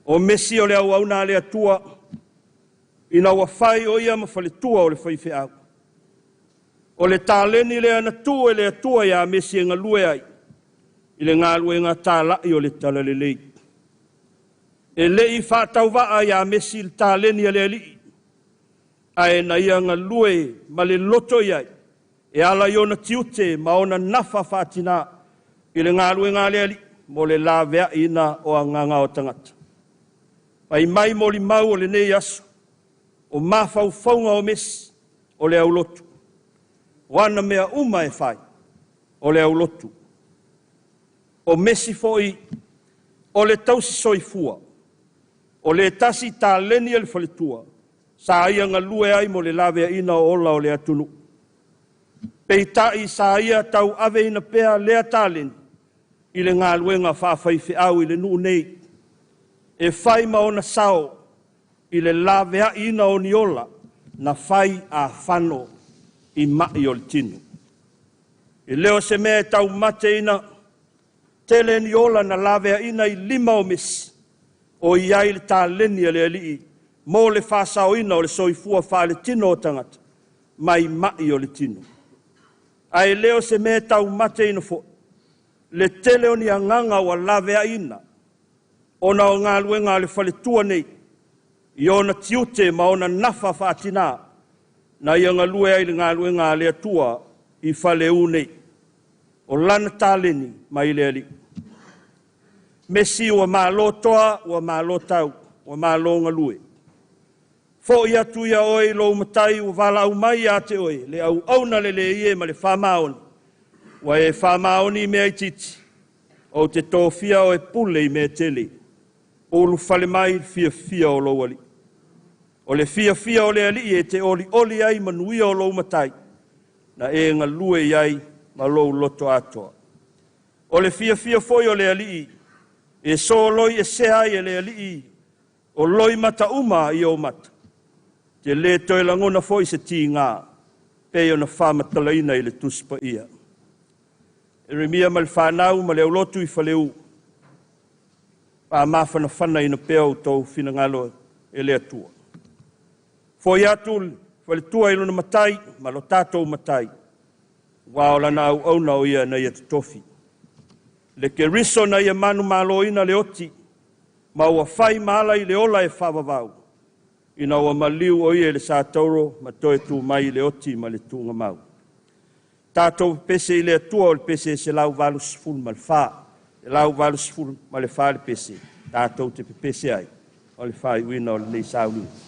O Mesi o le auauna a le Atua, ina ua fai o ia ma faletua o le faifeau. O le taleni lea na tuu e le Atua ia Mesi e galue ai i le galuega talai o le Talalelei. E le i faatauvaa ia Mesi le taleni a le Alii, ae na ia galue ma le loto i ai e ala i ona tiute ma ona nafa faatina i le galuega a le Alii mo le laveaiina o agaga o tagata. Fai mai molimau o lenei aso, o mafaufauga o Mesi o le aulotu. O ana mea uma e fai, o le aulotu. O Mesi foi o le tausi soifua, o le tasi taleni a le faletua, sa ia galue ai mo le laveaiina o ola o le atunuu. Peitai sa ia tauaveina pea lea taleni i le galuega faafaifeau i le nuu nei, e fai ma ona sao i le laveaiina o ni ola na fai afano i mai o le tino. E le o se mea e taumateina, tele ni ola na laveaiina i lima o Mesi, o i ai le taleni a le Alii mo le faasaoina o le soifua faaletino o tagata mai mai o le tino. Ae le o se mea e taumateina foi le tele o ni agaga ua laveaiina ona o galuega a le faletua nei i ona tiute ma ona nafa faatina na ia galue ai i le galuega a le Atua i Faleu nei. O lana taleni mai le Alii. Mesi ua malo toa, ua malo tau, ua malo galue. Foi atu ia oe i lou matai ua valaau mai ia te oe, le auauna lelei e ma le faamaoni. Ua e faamaoni i mea itiiti, ou te tofia oe e pule i mea e tele. Ulufale mai i le fiafia o lou alii. O le fiafia o le Alii e te olioli ai manuia o lou matai, na e galue i ai ma lou loto atoa. O le fiafia foi o le Alii e soloi esea ai e le Alii o loimata uma i ou mata. Te le toe lagona foi se tiga, pei ona faamatalaina i le Tusi Paia. Ieremia ma le fanau ma le aulotu i Faleu, faamafanafanaina pea outou finagalo e le Atua. Foi atu le faletua i lona matai ma lo tatou matai, aua o lana auauna o ia na ia totofi. Le Keriso na ia manumaloina le oti, ma ua fai ma ala i le ola e faavavau, ina ua maliu o ia i le satauro ma toe tu mai i le oti ma le tuugamau. Tatou pepese i le Atua o le pese 184, 184 le pese, tatou te pepese ai o le faaiuina o lenei sauniga.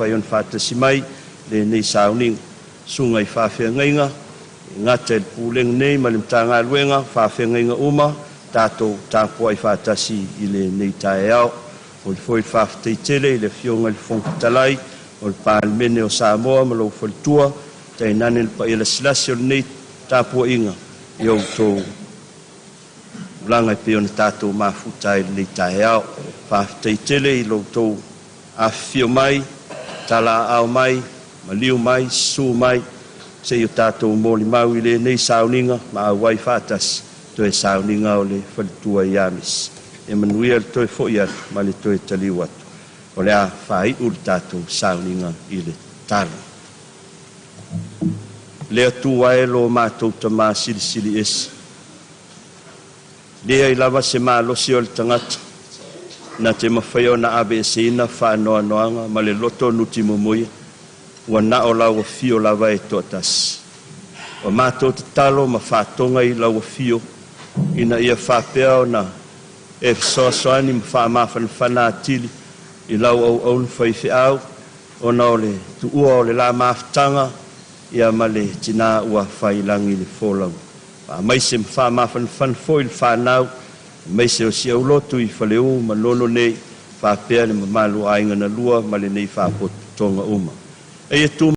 mafai ona faatasi mai i lenei sauniga. Susuga i faafeagaiga e gata i le Pulega nei ma le Matagaluega, faafeagaiga uma, tatou tapuai faatasi i lenei taeao. E momoli foi le faafetai tele i le Afioga i le Fofoga Fetalai o le Palemene o Samoa ma lou faletua, tainane le paia lasilasi o lenei tapuaiga i outou tulaga e pei ona tatou mafuta ai i lenei taeao. Faafetai tele i lo outou afifio mai, talaaao mai, maliu mai, susu mai se i o tatou molimau i lenei sauniga ma auai faatasi i toe sauniga o le faletua ia Misi. Ia manuia le toe foi atu ma le toe taliu atu. O le a faaiu le tatou sauniga i le tatalo. Le Atua e lo matou Tama Silisili Ese, e leai lava se malosi o le tagata na te mafaia ona aveeseina faanoanoaga ma le loto nutimumuia, ua na o lau afio lava e toatasi. Ua matou tatalo ma faatoga i lau afio ina ia faapea ona e fesoasoani ma faamafanafana atili i lau auauna faifeau ona o le tuua o le la mafutaga ia ma le tina ua fai i lagi le folauga. Faamaise ma faamafanafana foi i le fanau aemaise o si aulotu i Faleu ma Manono nei, faapea le mamalu o aiga na lua ma lenei faalapotopotoga uma.